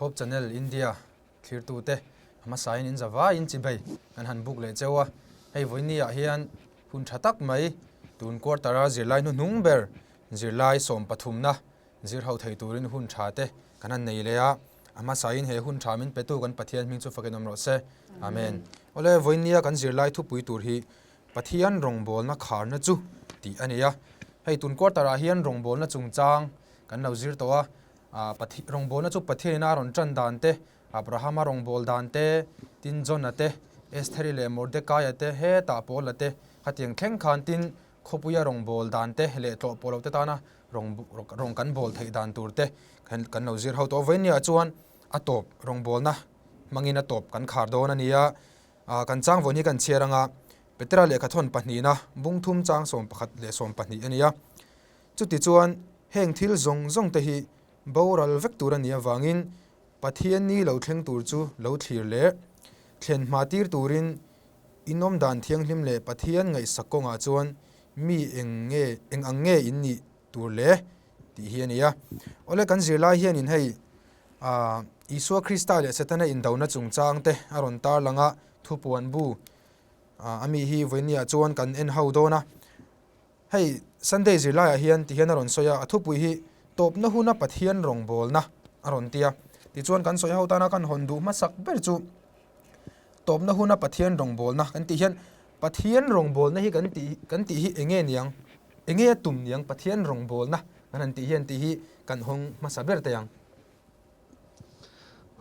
Hope Channel India thlirtute a hmasain in zavaiin chibei kan han buk leh cheu a. Hei vawiini ah hian hun tha tak mai tun quarter a zirlai hnuhnung ber zirlai sawm pathumna zir ho thei turin hun tha te kan han nei leh a. A hmasain he hun tha min petu kan Pathian hming chu fakin awm rawh se. Amen. Awle vawiini a kan zirlai thupui tur hi Pathian rawngbawlna kharna chu tih a ni a. Hei tun quarter ah hian rawngbawlna chungchang kan lo zir tawh a, Rawngbawlna chu Pathianina a rawn tan dan te, Abrahama rawngbâwl dan te, tin Jona te, Estheri leh Mordekaia te, hetah Paula te, khatiang thleng khan tin khawpuia rawngbâwl dan te leh tlawh pawh lote tana rawng kan bâwl theih dan tur te kan lo zir ho tawh. Vawinia chuan a tawp rawngbâwlna hmangin a tawp kan khar dawn a ni a, kan chang vawn hi kan chhiar anga Petera lehkhathawn pahnihna bungthum chang 11 leh 12 a ni a. Chutichuan, heng thil zawng zawng te hi boral vek tur a nih avangin Pathian ni lo thleng tur chu lo thlir leh thlen hma tir turin inawm dan thianghlim leh Pathian ngaihsak kawngah chuan mi eng nge eng ang nge in nih tur le tih hi a ni a. Awle kan zirlai hianin hei Isua Krista leh Setana indona chungchang te a rawn tarlang a, thupuan bu a mi hi vawinia chuan kan en ho dawn a. Hei Sunday zirlaiah hian ti hian a rawn sawi a, a thupui hi Tawpna huna Pathian rawngbawlna a rawn ti a. Tichuan kan sawi ho tana kan hawn duh hmasak ber chu Tawpna huna Pathian rawngbawlna kan tih hian Pathian rawngbawlna hi kan tih kan tih hi eng nge niang? Eng nge a tum niang Pathian rawngbawlna kan han tih hian tih hi kan hawng hmasa ber teh ang.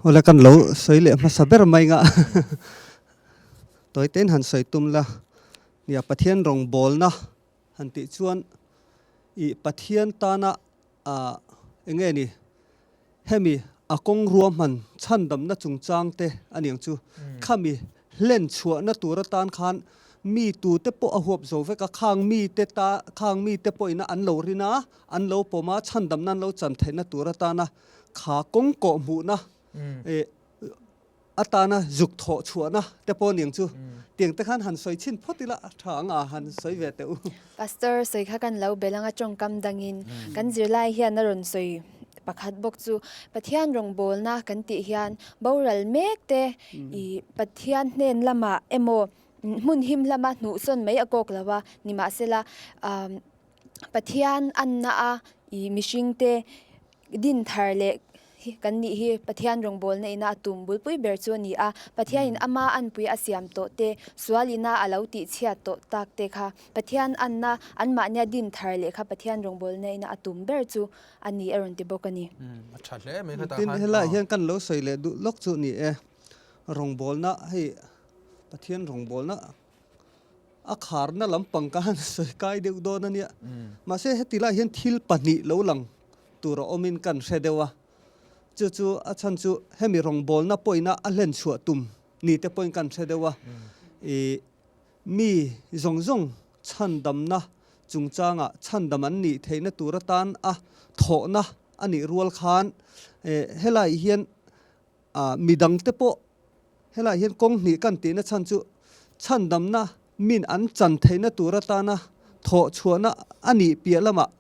Awle kan lo sawi leh hmasa ber mai nga tawi tein han sawi tum la. Nia, Pathian rawngbawlna han tih chuan ih Pathian tana ah eng nge ni hemi a kawng ruahman chhandamna chungchang te a niang chu khami hlen chhuahna tur atan khan mi tute pawh a huap zo vek a, khang mite ta khang mite pawhin an lo rin a, an lo pawm a, chhandamna an lo chan theihna tur atana kha kawng kawhhmuhna ih Atana zuk thawh chhuahna te pawh niang chu tiang te khan han sawi chhin phawt ila a tha ang a, han sawi ve teh u. Pastor sawi kha kan lo belh anga tawngkam dangin kan zirlai hian a rawn sawi pakhat bawk chu Pathian rawngbawlna kan tih hian boral mek te i Pathian hnen lamah emaw hmun him lama hnuhsawn mai a kawk lo a, nimahsela Pathian anna a i mihringte Din thar leh hi kan nih hi Pathian rawngbawlna ina a tum bulpui ber chu a ni a. Pathianin ama anpui a siam tawh te, sual ina a lo tihchhiat tawh tak te kha Pathian anna anmahnia din thar leh kha Pathian rawngbawlna ina a tum ber chu a ni a rawn ti bawk a ni. A tha hle mai khatah Tin, khan. helaiah hian kan lo sawi leh duh lawk chu ni e. Rawngbawlna hei Pathian rawngbawlna a kharna lampang ka han sawi kai deuh dawn a nia. Mahse heti lai hian thil pahnih lo lang tur a awmin kan hre deuh a, chu chu a chhan chu hemi rawngbawlna pawhina a hlen chhuah tum ni te pawhin kan hre deuh a. Ih mi zawng zawng chhandamna chungchangah chhandam an nih theihna tur atan a thawhna a nih rual khan helai hian midangte pawh Helaiah hian kawng hnih kan tihna chhan chu chhandamna min an chan theihna tur atana thawh chhuahna a nih piah lamah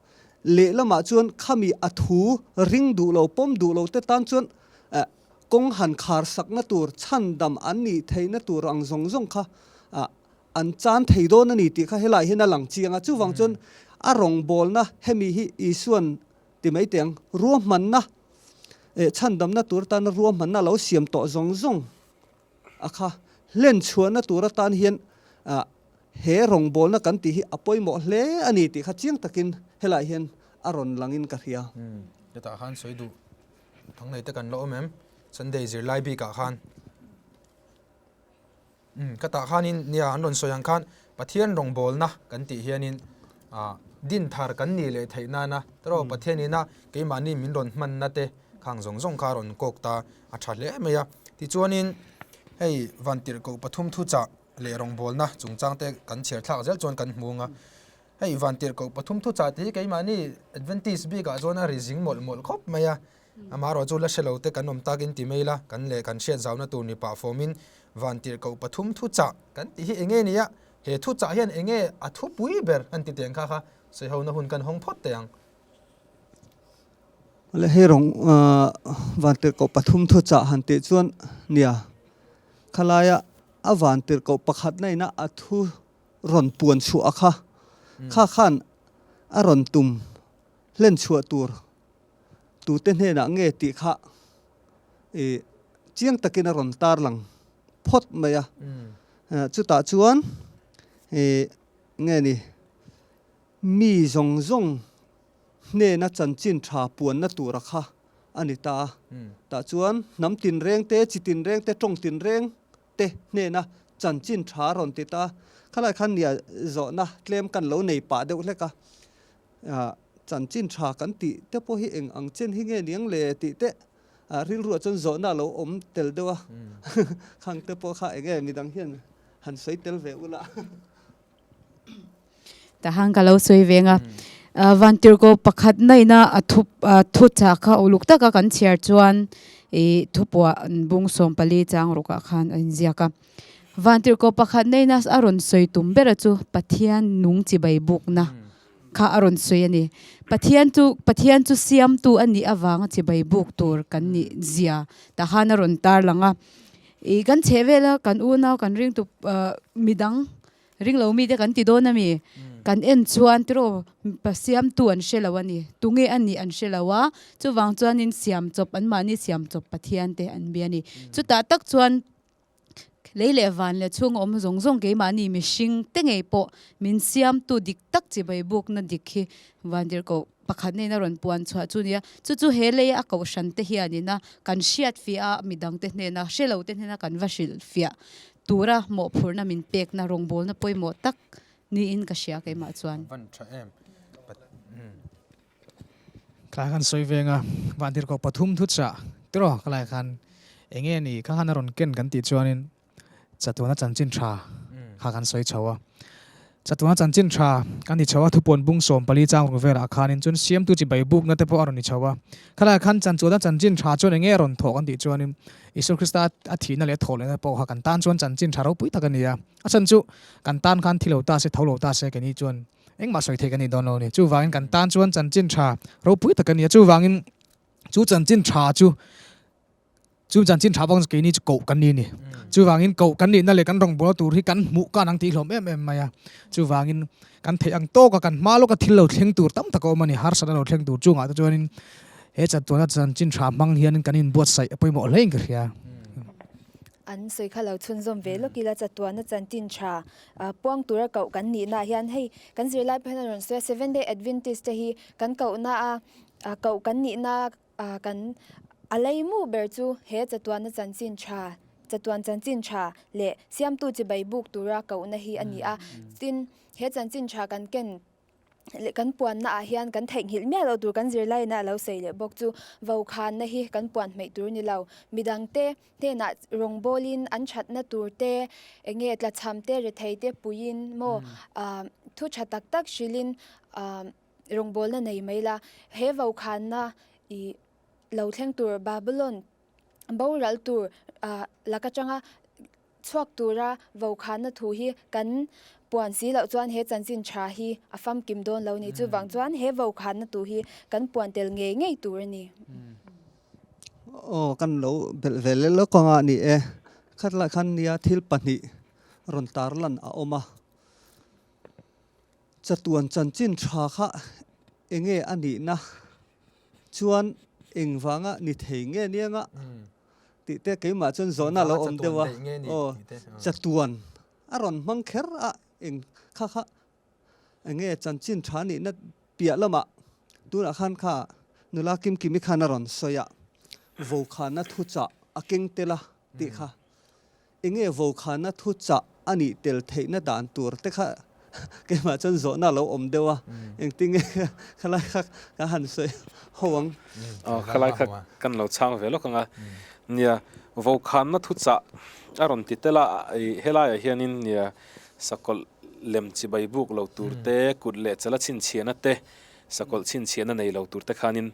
lehlamah chuan khami a thu ring duh lo pawm duh lo te tan chuan kawng han khar sakna tur chhandam an nih theihna tur ang zawng zawng kha an chan thei dawn a ni tih kha helaiah hian a lang chiang a. Chuvang chuan a rawngbawlna hemi hi Isuan ti mai teh ang, ruahmanna eh chhandamna tur atana ruahmanna lo siam tawh zawng zawng a kha hlen chhuahna tur atan hian ah he rawngbawlna kan tih hi a pawimawh hle a ni tih kha chiang takin helaiah hian a rawn langin ka hria. Umm hetah khan sawi duh thang nei te kan la awm em? Sunday zirlai bikah khan. Umm ka tah khanin nia an rawn sawi ang khan Pathian rawngbawlna kan tih hianin ah din thar kan nih leh theih nana tawrh Pathian ina keimahni min rawn hmanna te khang zawng zawng kha a rawn kawk ta a tha hle mai a. Tichuanin hei Vantirhkoh pathum thuchah leh rawngbawlna chungchang te kan chhiar thlak zel chuan kan hmu ang a. Hei Vantirhkoh pathum thuchah te hi keimahni Adventist bikah chuan a ri zing mawlh mawlh khawp mai a. Amaherawh chu la hre lo te kan awm takin ti mai ila, kan leh kan hriat zauna tur ni pah fawmin Vantirhkoh pathum thuchah kan tih hi eng nge nia? He thuchah hian eng nge a thupui ber an ti teng kha kha sawihona hun kan hawng phawt teh ang. Le hei rawng vantirhkoh pathum thuchah han tih chuan nia khalaia a vantirhkoh pakhatna ina a thu rawn puan chhuah a kha kha khan a rawn tum hlen chhuah tur tute hnenah nge tih kha ih chiang takin a rawn tarlang phawt mai a. Chutah chuan ih nge ni mi zawng zawng hnena chanchin tha puanna tura kha a ni ta a. Tah chuan hnam tinreng te, chi tinreng te, tawng tinreng te hnena chanchin tha a rawn ti ta a. Khalai khan nia zawhna tlem kan lo nei pah deuh hlek a. Chanchin tha kan tih te pawh hi eng ang chen hi nge niang le tih te rilruah chuan zawhna a lo awm tel deuh a. Khang te pawh kha eng nge midang hian han sawi tel ve ula. Tahan ka lo sawi veng a. Vantirhkoh pakhat naina a thu thuchah kha uluk taka kan chhiar chuan ih thupuah bung 14 chang rukah khan a inziak a. Vantirhkoh pakhat naina a rawn sawi tum bera chu Pathian nung chibai bukna kha a rawn sawi a ni. Pathian chu Pathian chu siamtu a nih avanga chibai buk tur kan nih zia tahan a rawn tarlang a. Ih kan chheh vela kan unau kan ringtu midang Ringlo mite kan ti dawn a mi? Kan en chuan tiraw pa siamtu an hre lo a ni. Tunge a nih an hre lo a, chuvang chuanin siam chawp anmahni siam chawp Pathian te an bia a ni. Chutah tak chuan lei leh van leh chhunga awm zawng zawng keimahni mihring te ngei pawh min siamtu dik tak chibai bukna dik hi Vandirhkoh pakhat nena rawn puan chhuah chu nia. Chu chu he leia a kohhran te hianina kan hriat fiah a, midangte hnena hre lo te hnena kan va hrilh fiah Tura mawhphurhna min pekna rawngbawlna pawimawh tak niin ka hria keimah chuan. Van tha em. Khalai khan sawi veng a, Vantirhkoh pathum thu chah tiraw khalai khan enge ni kha khan a rawn ken kan tih chuanin chatuana chanchin tha kha kan sawi chho a. Chatuana chanchin tha kan ni chho a, thupuan bung 14 chang ruk velah khanin chuan siamtu chi bai bukna te pawh a rawn ni chho a. Khalaiah khan chanchuana chanchin tha chuan enge a rawn thawh kan tih chuanin Isua Krista a thihna leh a thawh lehna pawh kha kan tan chuan chanchin tha ropui tak a ni a. A chhan chu kan tan khan thi lo ta se, tho lo ta se keini chuan engmah sawi thei kan ni dawn lo a ni. Chuvangin kan tan chuan chanchin tha ropui tak a ni a. Chuvangin chu chanchin tha chu Chu chanchin tha vang chu keini chu koh kan ni a ni. Chuvangin koh kan nihna leh kan rawngbawlna tur hi kan hmuh kan ang tih hlawm em em mai a. Chuvangin kan theih ang tawka kan hma lawka thil lo thleng tur tam tak a awm a ni. Harsatna lo thleng tur chungah te chuanin he chatuana chanchin tha hmang hianin kan inbuatsaih a pawimawh hlein ka hria. An sawi kha lo chhunzawm ve lawk ila chatuana chanchin tha puang tura koh kan nihnaah hian hei kan zirlai pawh hian a rawn sawi a, Seventh Day Adventist te hi kan kohna a koh kan nihna A kan a leimu ber chu he chatuana chanchin tha, chatuan chanchin tha leh siamtu chibai buk tura kohna hi a ni a. Tin, he chanchin tha kan ken leh kan puanna ah hian kan theihnghilh miah loh tur kan zirlaina a lo sawi leh bawk chu vokhanna hi kan puan hmeih tur ni lo. Midangte hnenah rawngbawlin an thatna tur te, enge tlachham te, rethei te puiin maw thu tha tak tak hrilhin Rawngbawlna nei mai la, he vokhanna i lo thleng tur Babylon boral tur lak atanga chhuak tura vokhanna thu hi kan puan si loh chuan he chanchin tha hi a famkim dawn lo ni. Chuvang chuan he vokhanna tu hi kan puan tel ngei ngei tur a ni. Aw kan lo belh ve leh lawk anga ni e. Khatlai khan nia thil pahnih rawn tarlan a awm a. Chatuan chanchin tha kha enge a nihna chuan engvanga ni thei nge nianga tih te keimah chuan zawhna a lo awm deuh a, aw chatuan a rawn hmang kher a eng kha kha enge chanchin tha nihna piah lamah tunah khan kha nula Kimkimi khan a rawn sawi a, vokhana thuchah a keng tel a tih kha. Enge vokhana thu chah a nih tel theihna dan tur te kha keimah chuan zawhna a lo awm deuh a, engtinge khalai kha ka han sawi ho ang. Aw khalai kha kan lo chhang ve lawk ang a, nia vokhana thu chah a rawn ti tel a, helaiah hianin nia sakawlh lem chibai buk lo tur te, kut leh chala chhinchhiahna te, sakawlh chhinchhiahna nei lo tur te khanin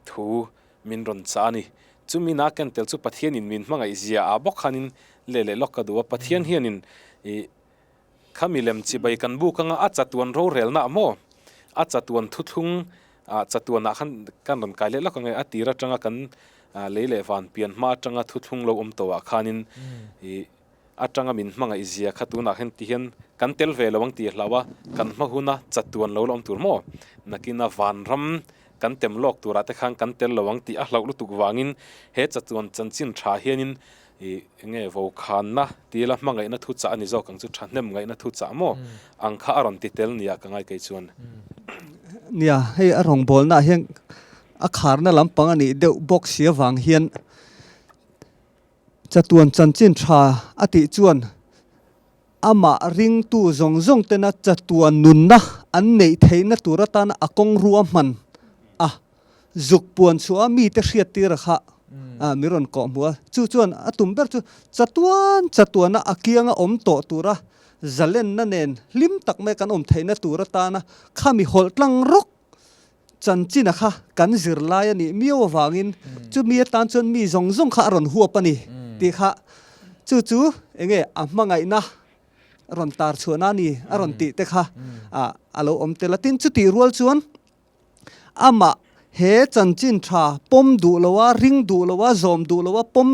thu Min rawn chah a ni. Chumi na ken tel chu Pathianin min hmangaih zia ah bawk khanin leh leh lawk ka duh a. Pathian hianin ih kha milem chibai kan buk anga a chatuan rorelna maw? A chatuan thuthlung Chatuanah khan kan rawn kai leh lawk ang e, a tir atanga kan lei leh van pian hma atanga thuthlung lo awm tawhah khanin ih atanga min hmangaih zia kha tunah hian ti hian kan tel ve lo ang tih a hlau a, kan hma huna chatuan lo la awm tur maw? Nakina vanram kan tem lawk turah te khan kan tel lo ang tih a hlauh lutuk vangin he chatuan chanchin tha hianin ih enge vokhanna tila hmangaihna thuchah a ni zawk ang chu thahnem ngaihna thuchah maw ang kha a rawn ti tel nia ka ngai kei chuan. Nia, hei a rawngbawlnaah hian a kharna lampang a nih deuh bawk si avang hian chatuan chanchin tha a tih chuan Amah ringtu zawng zawng tena chatuan nunna an neih theihna tur atana a kawng ruahman a zuk puan chhuah a mite hriattira kha mi rawn kawh hmu a. Chu chuan a tum ber chu chatuan chatuana a kianga awm tawh tura zalenna nen hlim tak mai kan awm theihna tur atana khami hawlh tlang rawk Chanchina kha kan zirlai a nih miau avangin chumi atan chuan mi zawng zawng kha a rawn huap a ni tih kha chu chu eng nge a hmangaihna rawn tar chhuahna a ni a rawn tih te kha a lo awm tel a. Tin, chutih rual chuan amah he chanchin tha pawm duh loa, ring duh loa, zawm duh loa, pawm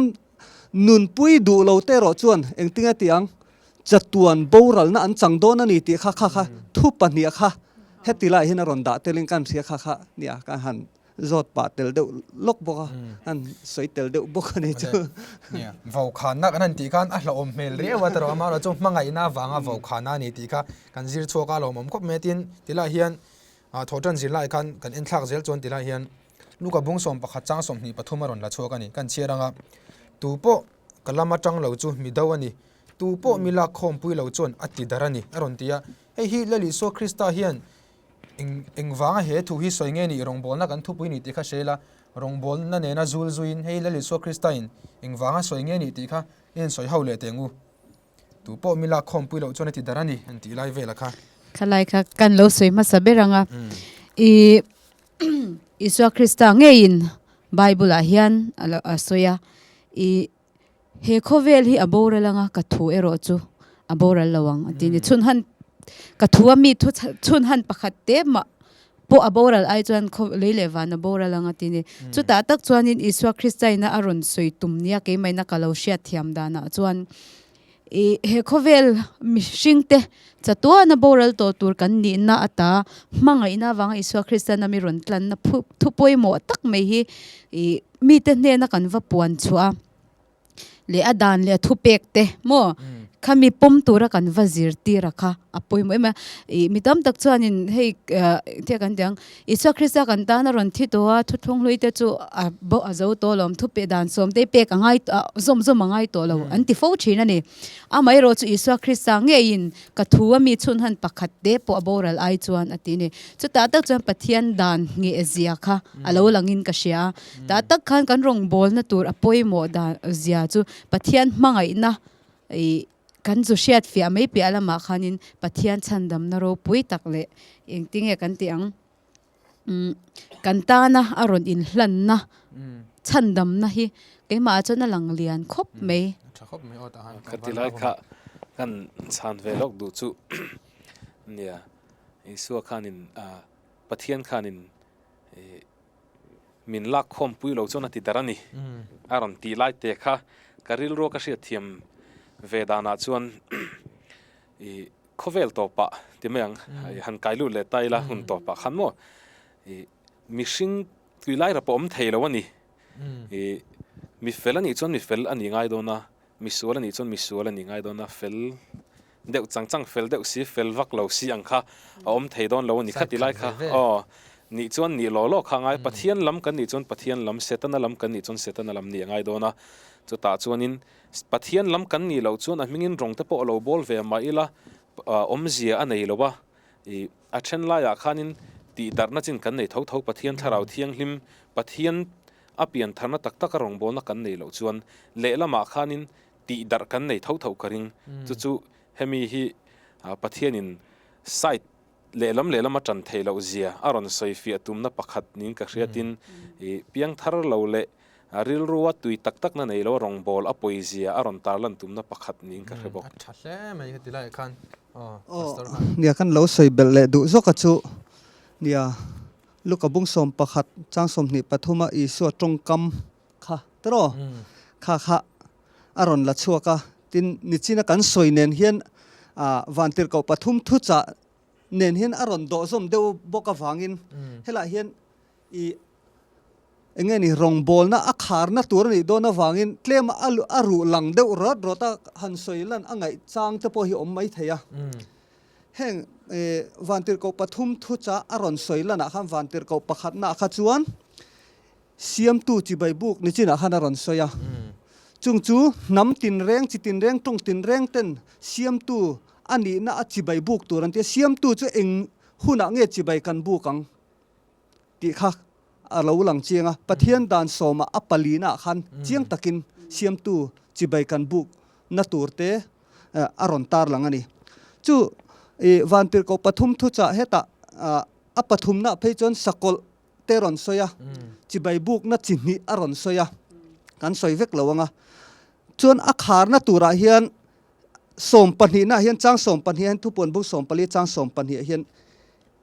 Nunpui duh lo te erawh chuan engtinge tih ang? Chatuan boralna an chang dawn a ni tih kha kha kha thu pahniha kha heti laiah hian a rawn dah telin kan hria kha kha nia ka han zawt pah tel deuh lawk bawk a, han sawi tel deuh bawk a ni chu. Nia, vaukhana kan han tih khan a hlauhawm hmel riau a tawrh amaherawh chu hmangaihna avanga vaukhana a ni tih kha kan zir chhuak a hlauhawm khawp mai a tin tilaiah hian thawhtan zir laiah khan kan enthlak zel chuan tilaiah hian Luka bung 11 chang 23 a rawn la chhuak a ni. Kan chhiar anga, Tu pawh ka lam atang lo chu mi do a ni, tu pawh mi lak khawmpui lo chuan a ti dar a ni, a rawn ti a. Hei hi Lal Isua Krista hian eng engvanga he thu hi sawi nge nih rawngbawlna kan thupui ni tih kha hre ila, rawngbawlna nena zul zuiin hei Lal Isua Krista in engvanga sawi nge nih tih kha i insawi ho leh teh ang u. Tu pawh mi lak khawmpui loh chuan a ti dar a ni, an tih lai vel a kha. Khalai kha kan lo sawi hmasa ber ang a. I Isua Krista ngeiin Bible ah hian a lo a sawi a, I he khawvel hi a boral anga ka thu erawh chu a boral lo ang a ti a ni. Chhun han ka thu a mi thu chhun han pakhat te mah pawh a boral ai chuan khaw lei leh van a boral ang a ti a ni. Chutah tak chuanin Isua Krista ina a rawn sawi tum nia keimahina ka lo hriat thiam danah chuan I he khawvel mihringte chatuana boral tawh tur kan nihna ata hmangaihna avanga Isua Krista nami rawn tlanna phu thu pawimawh tak mai hi ih mite hnena kan va puan chhuah a leh a dan leh a thupek te maw khami pawm tura kan va zirtir a kha a pawimawh em a ih mi tam tak chuanin hei engtia kan tih ang Isua Krista kan tan a rawn thi tawh a, thuthlung hlui te chu a bo a zo tawh lo, thupe dan sawm te pek a ngai tawh a, zawm zawm a ngai tawh lo an ti fo thin a ni. Amaherawh chu Isua Krista ngeiin ka thu a mi chhun han pakhat te pawh a boral ai chuan a ti a ni. Chutah tak chuan Pathian dan ngheh zia kha a lo langin ka hria a, tah tak khan kan rawngbawlna tur a pawimawh dan zia chu Pathian hmangaihna ih Kan zu hriat fiah mai piah lamah khanin Pathian chhandamna ropui tak leh engtinge kan tih ang? Umm kan tana a rawn inhlanna chhandamna hi keimahah chuan a lang lian khawp mai. Ka ti lai kha kan chhan ve lawk duh chu nia Isua khanin Pathian khanin ih Min lak khawmpui lo chuan a ti dar a ni. A rawn tih lai te kha ka rilrua ka hriat thiam ve danah chuan i khawvel tawpah ti mai ang, i han kai lut leh ta ila hun tawpah khan maw i mihring tui lai rap a awm thei lo a ni. I mi fel a nih chuan mi fel a nih ngai dawn a, misual a nih chuan misual a nih ngai dawn a, fel deuh chang chang fel deuh si fel vak lo si ang kha a awm thei dawn lo a ni khati lai kha aw nih chuan nih law law kha a ngai Pathian lam kan nih chuan Pathian lam Setana lam kan nih chuan Setana lam nih a ngai dawn a chutah chuanin Pathian lam kan nih loh chuan a hmingin rawng te pawh a lo bawl ve mah ila awmzia a nei lo a ih a then laiah khanin tihdarhna chin kan nei tho tho Pathian thlarau thianghlim Pathian a piantharna tak taka rawngbawlna kan nei loh chuan lehlamah khanin tih darh kan nei tho tho ka ring. Chu chu hemi hi Pathianin side lehlam lehlam a tan theih loh zia a rawn sawi fiah tumna pakhat niin ka hriatin i piangthar lo leh rilrua tui tak takna nei lo rawngbâwl a pawi zia a rawn tarlan tumna pakhat niin ka hre bawk. A tha hle mai ka ti laiah khan aw Pastor khan. Nia kan lo sawi belh leh duh zawk a chu nia. Luka bung 11 chang 23 a Isua tawngkam kha tiraw kha kha a rawn la chhuak a, tin nichina kan sawi nen hian vantirhkoh pathum thuchah nen hian a rawn dawhzawm deuh bawk avangin helaiah hian i eng nge ni rawngbawlna a kharna tur a nih dawn avangin tlem a ruh lang deuh rawt rawt a han sawi lan a ngaih chang te pawh hi awm mai thei a. Heng vantirhkoh pathum thuchah a rawn sawi lanah khan vantirhkoh pakhatnaah kha chuan Siamtu chibai buk nichinah khan a rawn sawi a. Chung chu hnam tinreng, chi tinreng, tawng tinreng ten siamtu a nihna a chibai buk tur an ti a. Siamtu chu eng hunah nge chibai kan buk ang tih kha a lo lang chiang a. Pathian dan sawmah a palinaah khan chiang takin siamtu chibai kan buk na tur te a rawn tar lang a ni. Chu vantirhkoh pathum thuchah hetah a pathumnaah phei chuan sakawlh te rawn sawi a, chibai bukna chi hnih a rawn sawi a, kan sawi vek lo ang a. Chuan a kharna turah hian sawmpahnihnaah hian chang sawmpahnih ah hian thupuan bung 14 chang 12 ah hian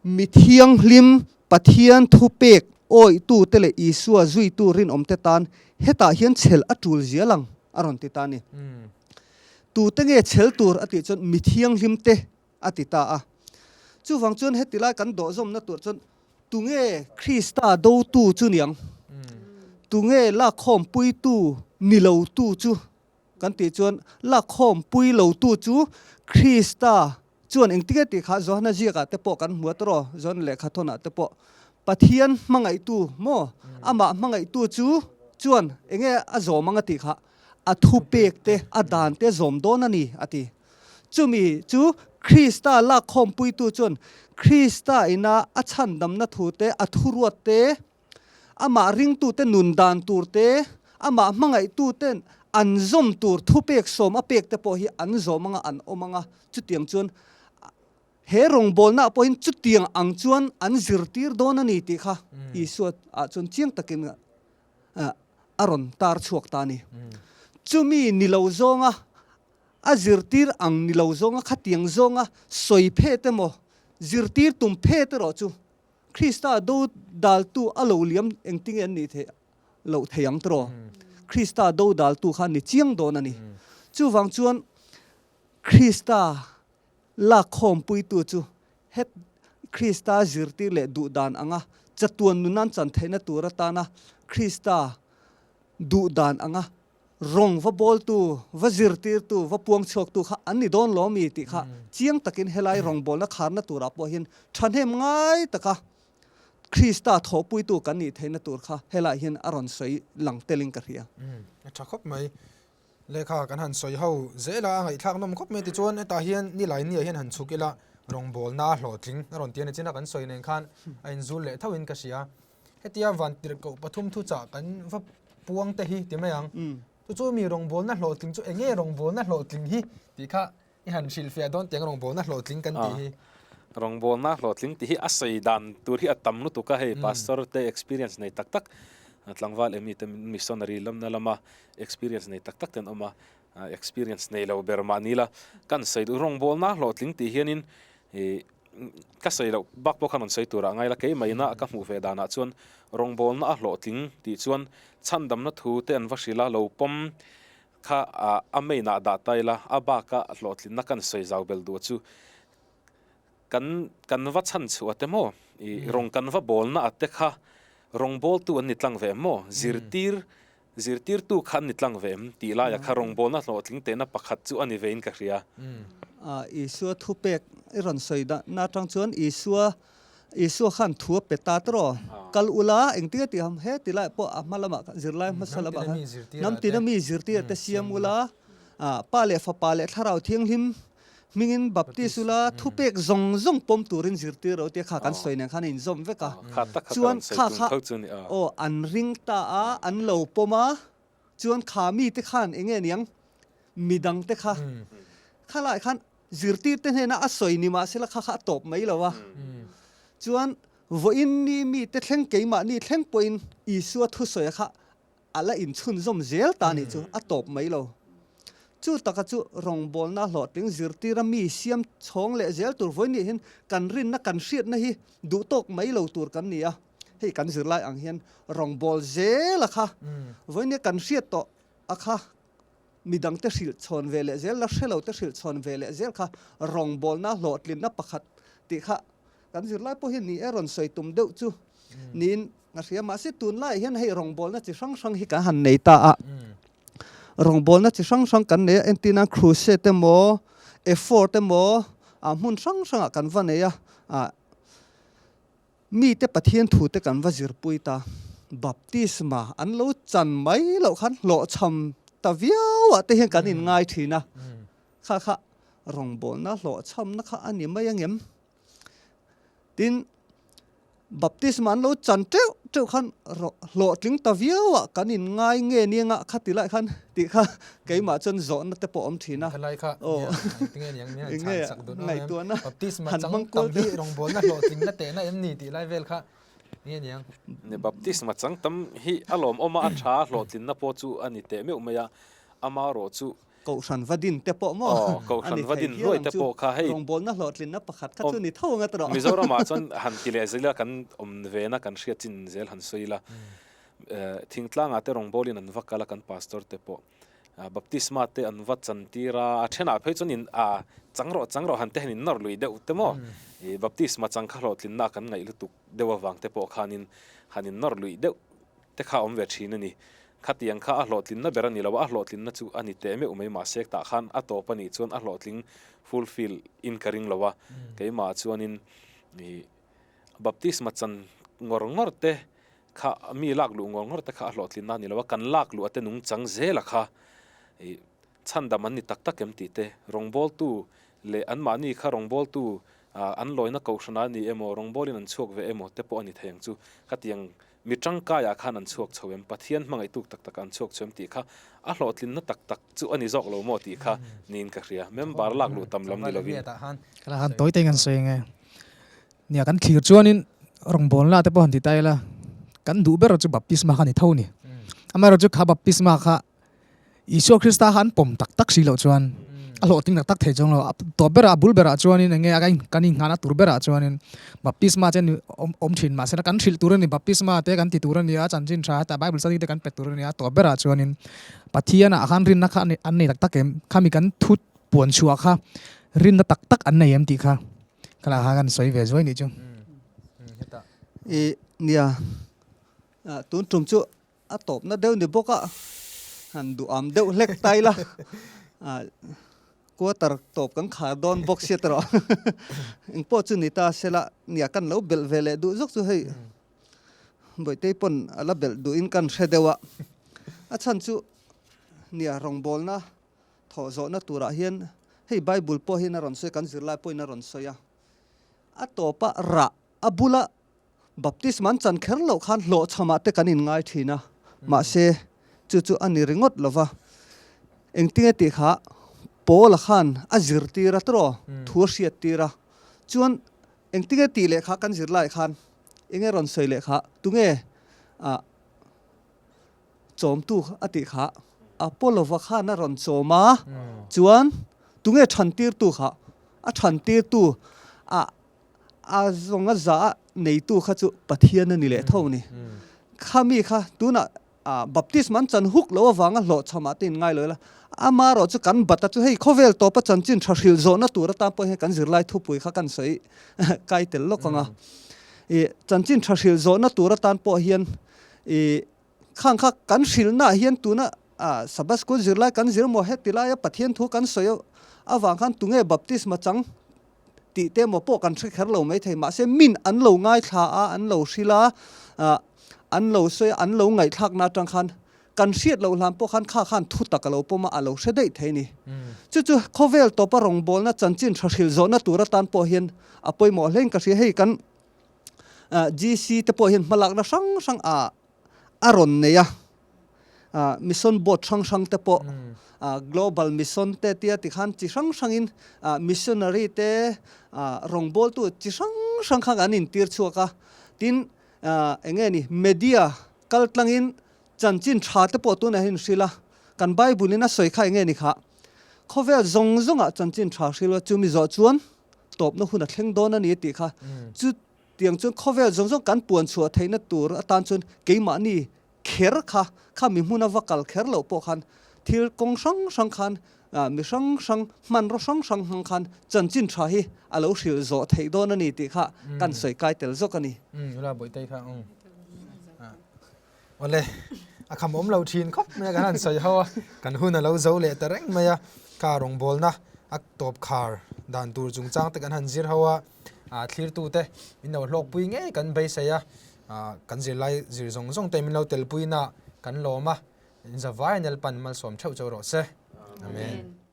mi thianghlim Pathian thupek awihtute leh Isua zuitu rinawmte tan hetah hian chhel a tul zial ang a rawn ti ta a ni. Tute nge chhel tur a tih chuan mi thianghlimte a ti ta a. Chuvang chuan heti lai kan dawhzawmna tur chuan tunge Krista dotu chu niang? Tunge lakkhawmpuitu ni lotu chu? Kan tih chuan lakkhawmpui lotu chu Krista chuan engtin nge tih kha Johana ziakah te pawh kan hmu a tawraw, Johana lehkha thawnah te pawh Pathian hmangaihtu maw amah hmangaihtu chu chuan enge a zawm ang a tih kha a thupek te a dan te zawm dawn a ni a ti. Chumi chu Krista lakkhawmpuitu chuan Krista ina a chhandamna thu te, a thuruat te, amah ringtute nun dan tur te, amah hmangaihtuten an zawm tur thupek sawm a pek te pawh hi an zawm anga an awm anga, chutiang chuan he rawngbawlnaah pawhin chutiang ang chuan an zirtir dawn a ni tih kha Isua ah chuan chiang takin a rawn tar chhuak ta a ni. Chumi ni lo zawnga A zirtir ang ni lo zawnga khatiang zawnga sawi phet emaw, zirtir tum phet erawh chu Krista do daltu a lo liam engtinge an nih theih loh thei ang tiraw? Krista do daltu kha ni chiang dawn a ni. Chuvang chuan Krista lakkhawmpuitu chu het Krista zirtir leh duhdan anga chatuan nunan chan theihna tur atana Krista duhdan anga Rawng va bawltu, va zirtirtu, va puang chhuaktu kha an ni dawn lo mi tih kha chiang takin helai rawngbawlna kharna turah pawh hian thahnem ngai taka Krista thawhpuitu kan nih theihna tur kha helaiah hian a rawn sawi lang telin ka hria. A tha khawp mai. Lehkha kan han sawi ho zel a, a ngaihthlak nawm khawp mai. Tichuan hetah hian nilai niah hian han chhuk ila rawngbawlna a hlawhtling a rawn ti a ni. China kan sawi nen khan a inzul leh thoin ka hria. Hetia vantirhkoh pathum thuchah kan va puang te hi ti mai ang. Chu chu mi rawngbawlna hlawhtling chu enge rawngbawlna hlawhtling hi tih kha i han hrilhfiah dawn tiang rawngbawlna hlawhtling kan tih hi. Rawngbawlna hlawhtling tih hi a sawi dan tur hi a tam lutuk a, hei pastor te experience nei tak tak tlangval emi te missionary lamna lama experience nei tak tak te an awm a, experience nei lo ber mahni la kan sawi duh rawngbawlna hlawhtling tih hianin ih Ka sawi loh bak pawh khan rawn sawi turah ngai la, keimahina ka hmuh ve danah chuan rawngbawlna a hlawhtling tih chuan chhandamna thu te an va hrilh a, lo pawm kha a main ah dah ta ila, a baka hlawhtlinna kan sawi zau bel duh chu kan kan va chhan chhuah te maw, ih rawng kan va bawlna ah te kha rawngbawltu an ni tlang ve em maw, zirtir Zirtirtu kha an ni tlang ve em? Tih laia kha rawngbawlna hlawhtling tehna pakhat chu a ni vein ka hria. Isua thupek i rawn sawi dahna atang chuan Isua Isua khan thu a pe ta tawh. Kal ula engtin a tih ham he ti lai pawh a hma lamah khan zirlai hmasa lamah khan hnam tina mi zirtir te siam ula Pa leh Fapa leh Thlarau Thianghlim Hmingin baptis ula thupek zawng zawng pawm turin zirtir ro tia kha kan sawi nen khan a inzawm vek a. Chuan kha kha aw an ring ta a, an lo pawm a, chuan kha mite khan eng nge niang midang te kha khalai khan zirtir te hnena a sawi ni mahsela kha kha a tawp mai lo a. Chuan vawiin ni mite thleng keimahni thleng pawhin Isua thusawi a kha A la inchhunzawm zel ta nih chu a tawp mai lo. Chu taka chu rawngbawlna hlawhtling zirtira mi siam chhawng leh zel tur vawiin nih hian kan rinna kan hriatna hi duhtawk mai lo tur kan ni a. hei kan zirlai ang hian rawngbâwl zêl a kha vawinia kan hriat tawh a kha midangte hrilh chhawn ve leh zel, la hre lote hrilh chhawn ve leh zel kha rawngbâwlna hlawhtlinna pakhat tih kha kan zirlai pawh hian ni e rawn sawi tum deuh chu niin a hria. Mahse tunlaiah hian hei rawngbâwlna chi hrang hrang hi kan han nei ta a, rawngbâwlna chi hrang hrang kan nei a, entir nan crusade emaw, effort emaw ah hmun hrang hrangah kan va nei a, ah Mite Pathian thute kan va zirpui ta. Baptisma an lo chan mai loh khan hlawhchham ta viauah te hian kan inngai thin a. Kha kha rawngbawlna hlawhchhamna kha a ni mai angem? Tin, baptisma an lo chan teuh teuh khan hlawhtling ta viauah kan inngai nge nia kha ti lai khan tih kha keimah chuan zawhna te pawh a awm thin a. Helai kha Aw. Tinge niang min han Enge chhan sak dun ngaihtuahna Baptisma han chang hmang tam kual hi deuh. rawngbawlna hlawhtlinna tehna em ni tih lai vel kha nge niang. Ni baptisma chang tam hi a lawmawm a, a tha hlawhtlinna pawh chu a ni teh meuh mai a, amarawh chu Kohhran va din te pawh maw Aw, a kohhran ni va thei din hial hluai ang te chu. pawh kha hei Rawngbawlna hlawhtlinna pakhat kha Awm chu ni tho ang a tawh. Mizoramah chuan han ti leh zel ila kan awm vena kan hriat chin zel han sawi ila. Thingtlangah te rawngbawlin an va kal a kan pastor te pawh. Baptisma te an va chan tir a, a thenah phei chuan in a chang rawh chang rawh han te hian in nawr lui deuh te maw? I baptisma chang kha hlawhtlinna kan ngaih lutuk deuh avang te pawh khanin han in nawr lui deuh te kha awm ve thin a ni. Khatiang kha a hlawhtlinna ber a ni lo a, a hlawhtlinna chu a ni teh meuh mai mahse tah khan a tawp a nih chuan a hlawhtling fulfill in ka ring lo a, keimah chuanin i baptisma chan ngawr ngawr te Kha mi lak luh ngawr ngawr te kha a hlawhtlinna a ni lo a, kan lak luh a te nungchang zela kha ih chhandam an ni tak tak em tih te, rawngbawltu leh anmahni kha rawngbawltu ah an lawina kohhran a ni emaw, rawngbawlin an chhuak ve emaw te pawh a ni thei ang chu. Khatiang mi tangkaiah khan an chhuak chho em, Pathian hmangaihtuk tak takah an chhuak chho em tih kha a hlawhtlinna tak tak chu a ni zawk lo maw tih kha niin ka hria. Member lak luh tam lam ni lovin. Ka la han tawi te hian sawi ange. Nia kan thlir chuanin rawngbawlna te pawh han ti ta ila, kan duh ber chu baptisma kha a ni tho a ni. Amaherawhchu kha baptisma kha Isua Krista kha an pawm tak tak si loh chuan a hlawhtling tak tak thei chuang lo. A tawp berah a bul berah chuanin eng nge a kan inghahna tur berah chuanin baptisma te awm awm thin mahse kan hrilh tur a ni baptisma te kan ti tur a ni a, chanchin tha hetah Bible study te kan pe tur a ni a, tawp berah chuanin Pathianah khan rinna kha an nei tak tak em? Khami kan thut puan chhuah kha rinna tak tak an nei em tih kha Ka lah khan kan sawi ve zuai nih chu. I nia, tun tum chu a tawpna deuh ni bawk a, han duham deuh hlek ta ila, quarter tawp kan khar dawn bawk sia tawh. Engpawh chu ni ta sela, nia kan lo belh ve leh duh zawk chu hei Bawihtei pawn a la belh duhin kan hre deuh a, a chhan chu nia rawngbawlna Thawh zawhna turah hian hei Bible pawh hian a rawn sawi, kan zirlai pawhin a rawn sawi a. A tawpa rah a bula baptisma an chan kher loh khan hlawhchhamah te kan inngai thin a, mahse chu chu a ni ringawt lo va. Engtinge tih kha Paula khan a zirtir a tawh, thu a hriattir a. Chuan engtinge tih leh kha kan zirlaiah khan enge rawn sawi leh kha tunge ah Chawmtu a tih kha Apollo-va khan a rawn chawm a, chuan tunge thantirtu kha? A thantirtu a a zawnga za a neitu kha chu Pathian a ni leh tho a ni. Khami kha tunah baptism an chan huk loh avanga hlawhchhamah te inngai lo ila, amaherawh chu kan bat a chu hei khawvel tawpa chanchin tha hrilh zawhna tur atan pawh hian kan zirlai thupui kha kan sawi kai tel lawk ang a. I chanchin tha hrilh zawhna tur atan pawh hian I khang kha kan hrilhnaah hian tuna Sabbath School zirlai kan zir maw heti laia Pathian thu kan sawi avang khan tunge baptisma chang tih te emaw pawh kan hre kher lo maithei mahse min an lo ngaithla a, an lo hrilh a, an lo sawi a, an lo ngaihthlakna atang khan kan hriat loh hlan pawh khan kha khan thu tak a lo pawm a, a lo hre daih thei a ni. Chu chu khawvel tawpa rawngbawlna chanchin tha hrilh zawhna tur atan pawh hian a pawimawh hlein ka hria. Hei kan GC te pawh hian hmalakna hrang hrang a a rawn nei a, mission board hrang hrang te pawh global mission te tia tikhan chi hrang hrangin missionary te rawngbawltu chi hrang hrang kha an intir chhuak a, tin eng nge ni media kal tlangin chanchin tha te pawh tunah hian hrilh a, kan Bible in a sawi kha eng nge ni kha khawvel zawng zawngah chanchin tha hrilh a chumi zawh chuan tawpna hun a thleng dawn a ni tih kha chu. Tiang chuan khawvel zawng zawng kan puan chhuah theihna tur atan chuan keimahni kher kha, kha mi hmuna va kal kher loh pawh khan thil kawng hrang hrang khan mi hrang hrang hmanraw hrang hrang hmang khan chanchin tha hi a lo hrilh zawh theih dawn a ni tih kha kan sawi kai tel zawk a ni. Umm ula Bawihtei kha umm awle a kham awm lo thin khawp mai a kan han sawi ho a kan hun a lo zo leh ta reng mai a kha rawngbawlna a tawp khar dan tur chungchang te kan han zir ho a thlirtute min lo hlawkpui ngei kan beisei a. Kan zirlai zir zawng zawng te min lo telpuina kan lawm a, in zavai a Nelpan malsawm theuh chauh rawh se. Amen.